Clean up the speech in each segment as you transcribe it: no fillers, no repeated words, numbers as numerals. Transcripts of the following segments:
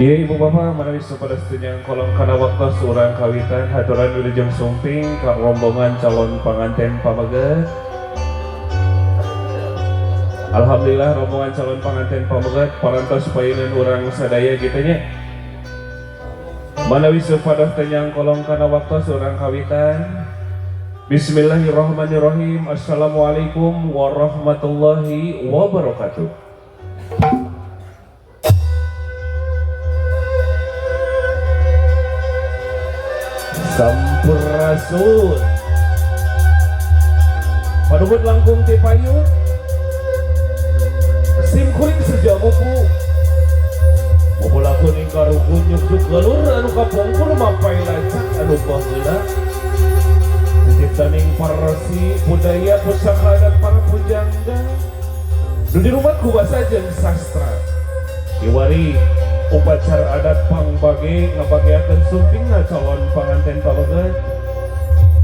Iya, ibu bapak, manawi supados teu nyangkolong kana waktu, urang kawitan haturan wilujeng sumping ka rombongan calon panganten pameget. Alhamdulillah, rombongan calon panganten pameget parantos payunan urang sadaya kitu nya. Manawi supados teu nyangkolong kana waktu, urang kawitan. Bismillahirrahmanirrahim. Assalamualaikum warahmatullahi wabarakatuh. Sampurasun. Paduhut langkung ti payun. Sim kuring seja mupu. Mupulakeun ing karuhun nyuk galur anu kapungkur mapay lacak anu baheula. Ciptaning parsi budaya pusaka adat para pujangga. Nu dirumat ku basa jeung sastra. Kiwari upacara adat pangbage ngabageakeun sumpingna calon panganten pameget.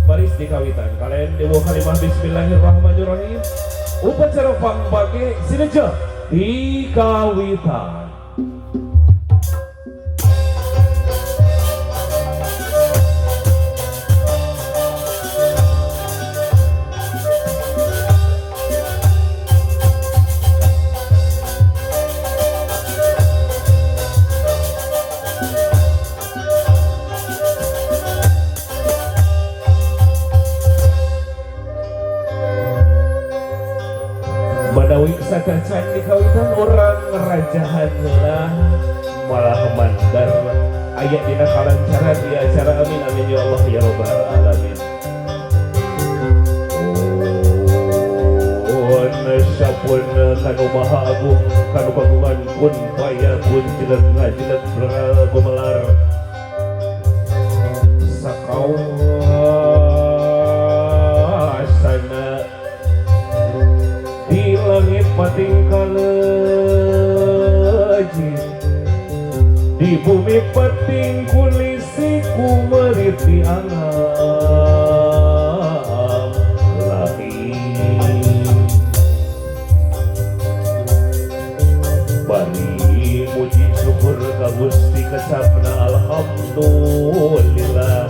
Baris dikawitan kalian dewa kalimah bismillahirrahmanirrahim. Upacara pangbage sineja dikawitan. Manawi satacan dikawitan, urang rajahan lah, malah mandar aya dina kalancaran di acara. Amin amin ya Allah ya rabbal alamin. Oh, sapun kanu maha agung, kanu kagungan kun fayakun, jelek ngajelek gumelar sakawasana di langit pating kalejit, di bumi pating kulisi kumeriti alam lahir. Bari muji syukur ka Gusti kecapna alhamdulillah,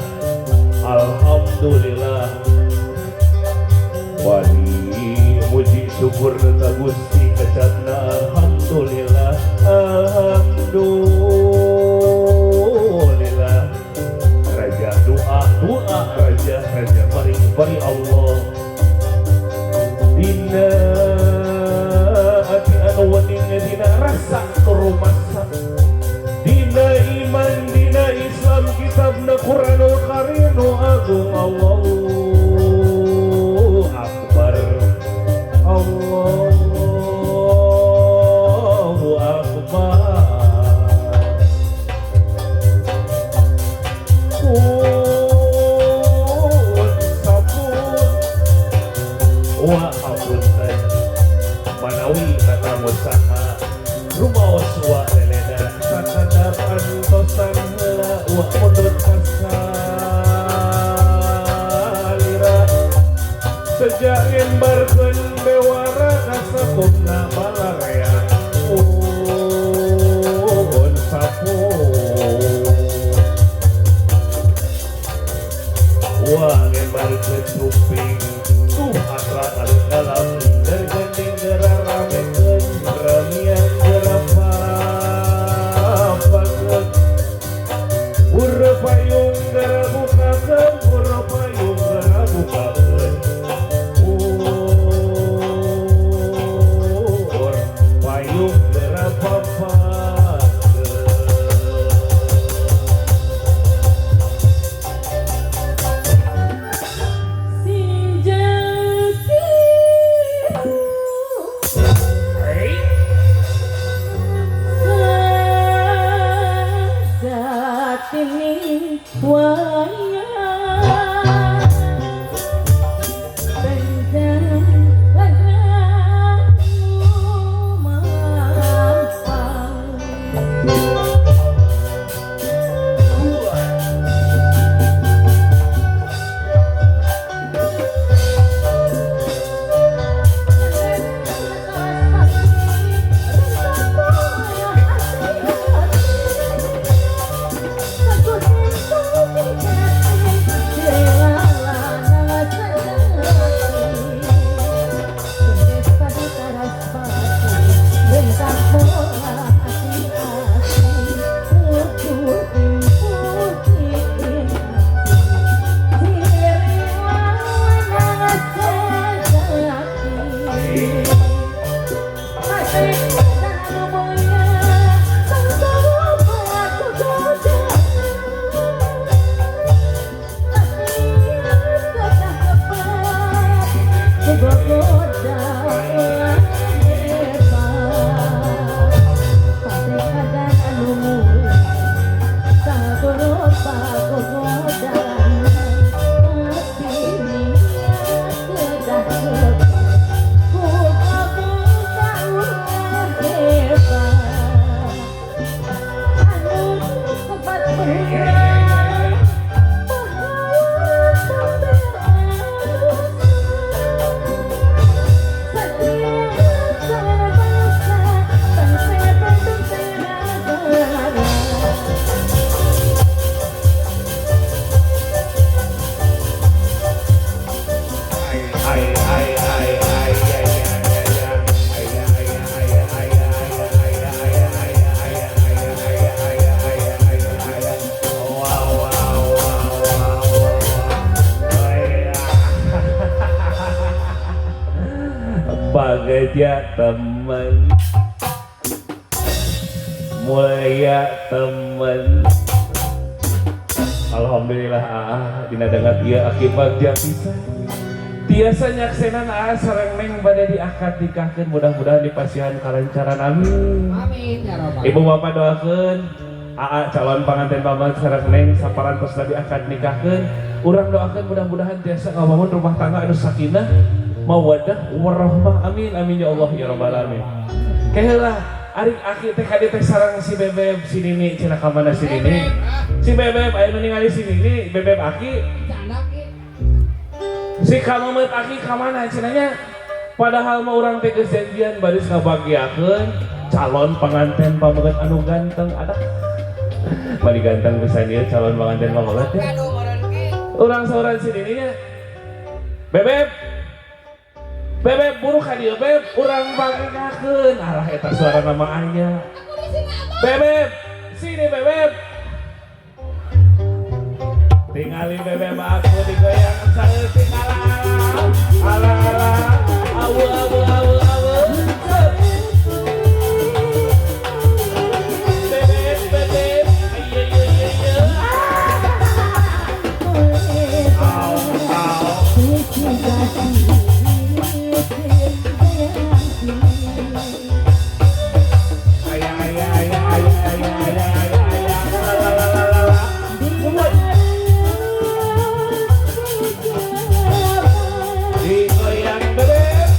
alhamdulillah. Bari muji syukur ka Gusti kecapna alhamdulillah, alhamdulillah. Raja doa doa raja raja paring bari Allah dina ati anu wening, dina rasa rumasa, dina iman, dina Islam, kitabna Quranul Karim nu agung. Allahu Akbar, Allahu Akbar. Kun sapun wa apunten manawi katamu saha rumaos wa leleda sakadap antosan heula wa mundut kasalira sejak ngembarkeun bewara kasakumna balarea. Un sapun wa ngembarkeun sumping tuh atra dalam dari gending geraramekeun ramian gerapapakeun pura payung gerabukakeun, pura payung gerabukakeun, pur payung gerapapakeun. Sing jeki. Ay ay ay ay ay ay ay ay ay ay ay ay ay ay ay ay ay ay ay ay. Wow wow wow wow wow. Ay, bagja temen, mulia temen. Alhamdulillah, dina dangat ieu aki bagja pisan tiasa nyaksenan aa sareng neng bade diakad nikahkeun. Mudah-mudahan dipasihan kalancaran, amin. Amin ya robbal. Ibu bapak doakeun aa calon panganten pameget sareng neng saparantos diakad nikahkeun. Urang doakeun mudah-mudahan tiasa ngabangun rumah tangga anu sakinah, mawaddah, warahmah, amin amin ya Allah ya rabbal alamin. Keheula ari aki teh kadi teh sareng si Bebeb, si Nini cenah. Ka mana si Nini, si Bebeb? Aya nu ningali si Nini, Bebeb aki? Canda ki. Si kamemet aki ka mana cenah nya? Padahal mah urang teh geus janjian baris ngabagiakeun calon pengantin pameget anu ganteng. Ada bari ganteng pisan ieu calon pengantin pameget ya. Aduh, meureun ki. Urang sauran si Nini nya. Bebeb, Bebeb, buru ka dieu, Beb, urang bagiakeun. Alah, eta suara nama aya. Aku di sini, Abah. Bebeb, sini Bebeb. Tingali Bebeb aku digoyang saeutik, ala ala ala ala, awu awu awu awu. Bebeb, Bebeb, ayo ayo ayo ayo. Au au. Aya aya aya aya aya aya aya aya, la la la la la la. Kuat. Digoyang Bebeb.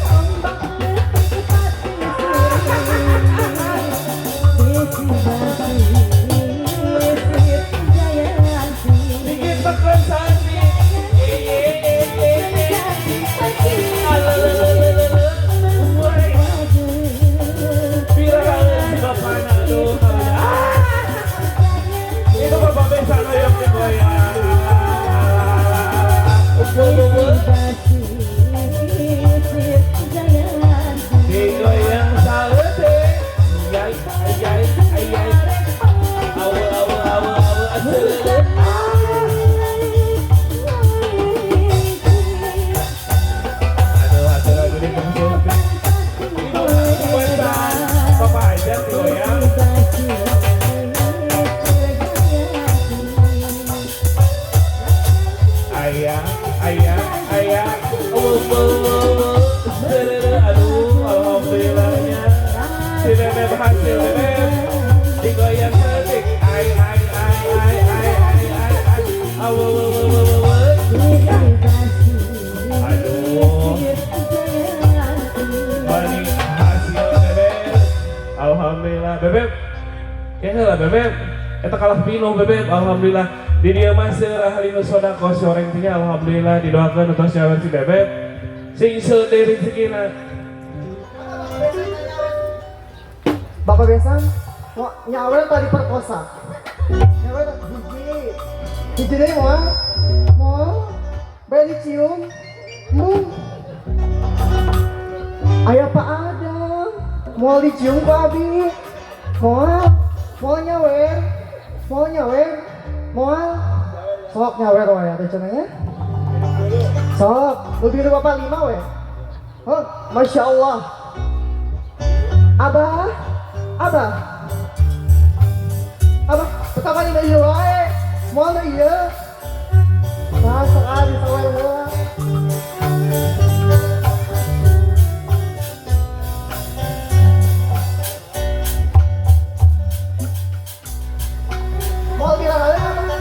Dikit tekan sandi. Woi. Viral si bapana, aduh. Ah. Itu bapak besan yang digoyang. Umpul umpul. Digoyang saeutik. Yai yai yai. Awu awu awu awu aduh. Aduh aduh aduh, ini itu besan. Bapak aja digoyang. Ayah, ayah, ayah, awu, awu, aduh, alhamdulillahnya. Si Bebek berhasil, Bebek. Digoyang saeutik, ay, ay, ay, ay, ay, ay, ay, ay, awu, awu, awu, awu, aduh, bani hasil Bebek. Alhamdulillah, Bebek. Ya lah Bebek, eta kalah pinuh Bebek, alhamdulillah. Di dieu mah seueur ahli nu sedekah si oreng teh. Alhamdulillah, didoakeun tos nyawer si Bebek. Sing seueur rezekina. Bapak besan, mau nyawer tadi perkosa. Nyawer hiji. Hiji deui moal. Moal. Bae dicium. Mung. Aya Pak Adam. Moal dicium ku abi. Moal. Moal nyawer. Moal nyawer. Moal. Sok nyawer wae atuh cenah nya. Sok, lebih dari bapak lima we. Oh, Masya Allah. Abah, Abah. Abah, tetap aja ieu wae. Moal deui ieu. Nah, sok ah disawer heula. Moal pirang apa?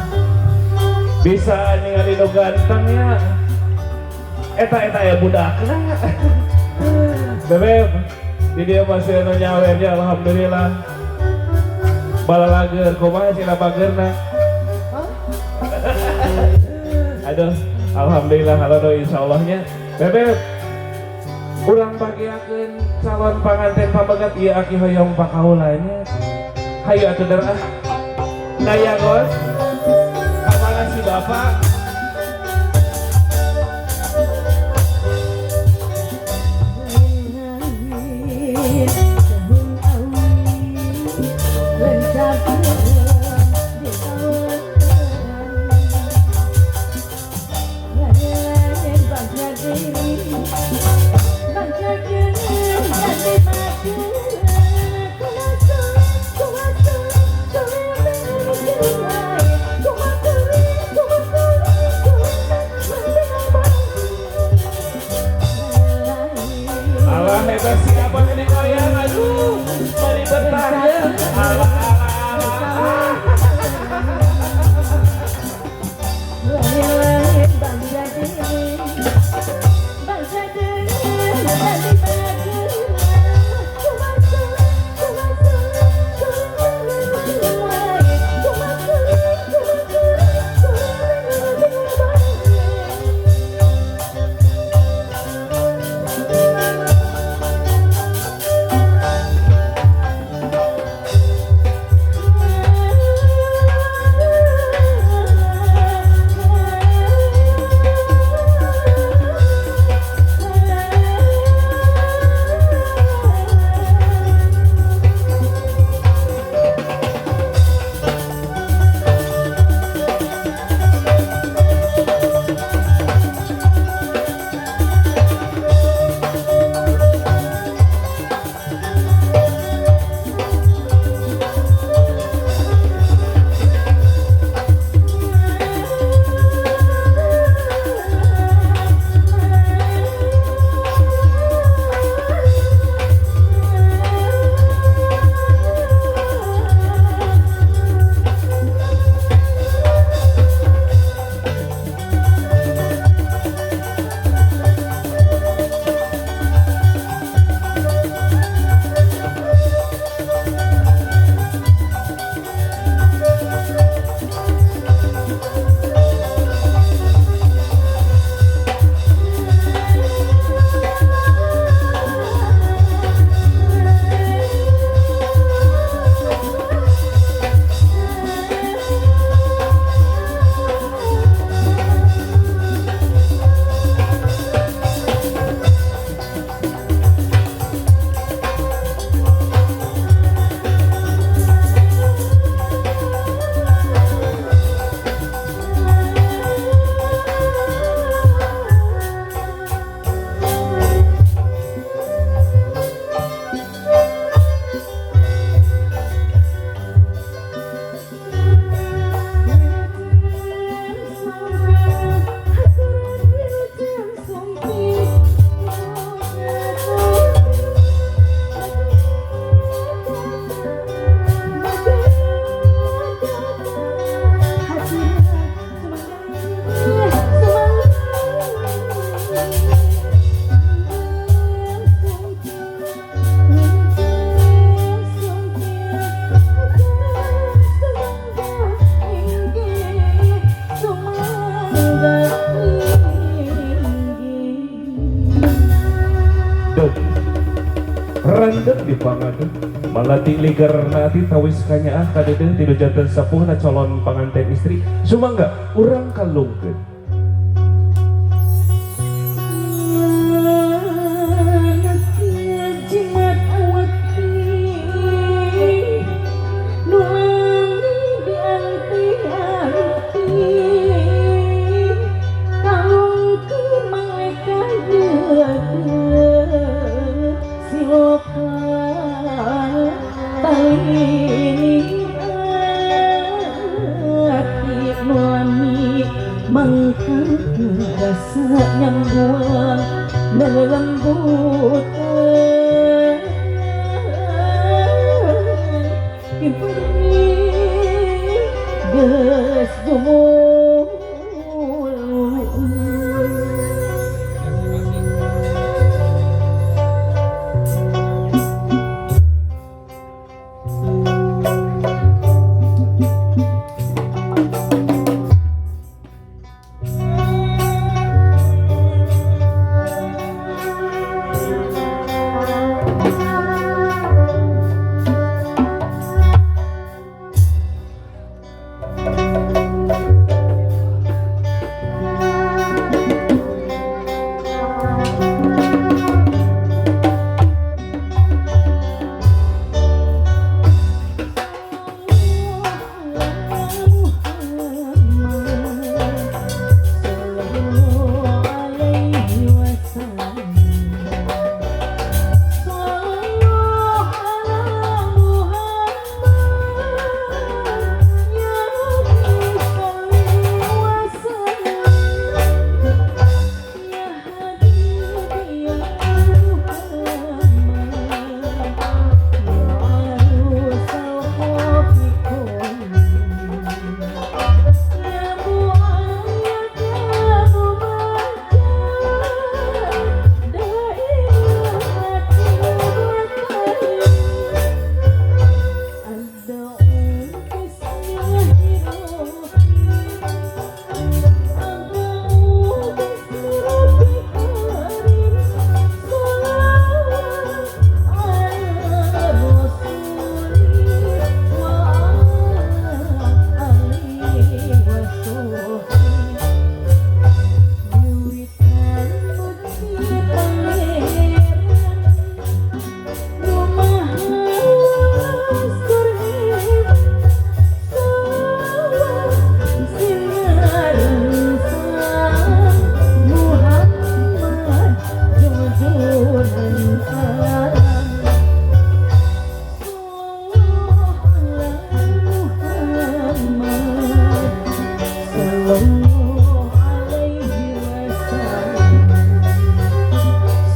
Bisa ningali nu ganteng ya. Eta eta ya budakna. Bebek, di dieu masih anu nyawernya, alhamdulillah. Balalager kumaha cenah bagerna? Hah? Aduh, alhamdulillah, halo do insyaallah-nya. Bebek, urang bagiakeun calon panganten pameget ieu aki hoyong pakaulanya. Hayu atuh der ah. Daya gos. Kamana si bapak? Tah eta siapa ini goyang, aduh, mari betah ya. Alah alah alah. Lain-lain bangga deui, bangga deui, tadi bageula. Kumaha, kumaha, kumaha, kumaha, kumaha. Rendeng di pangadu malati ligar nati tawis kanyaah kadeudeung tilu janten sepuhna calon panganten istri sumangga urang kalungkeun. Wasallam. Sallallahu ala Muhammad, sallallahu alaihi wasallam.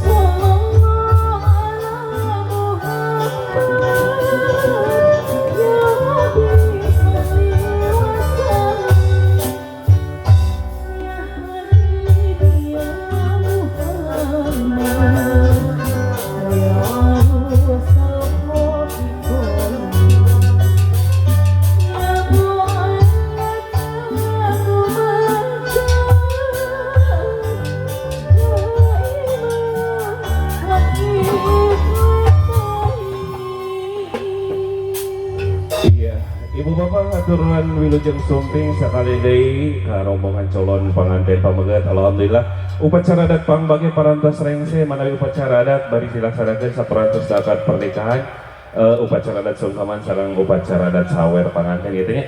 Sallallahu ala Muhammad, ya Rabbi salli wa sallim. Ya Habibi ya Muhammad, ya arusal khafiqin. Ya Mu'allat aku baca daiman wa fi Iya, Ibu Bapak haturan wilujeng sumping sakali deui ka rombongan calon panganten pameget. Alhamdulillah upacara adat pangbage parantos rengse, manawi upacara adat bari dilaksanakeun saparantos akad pernikahan, upacara adat sungkaman sareng upacara adat sawer panganten gitu nya.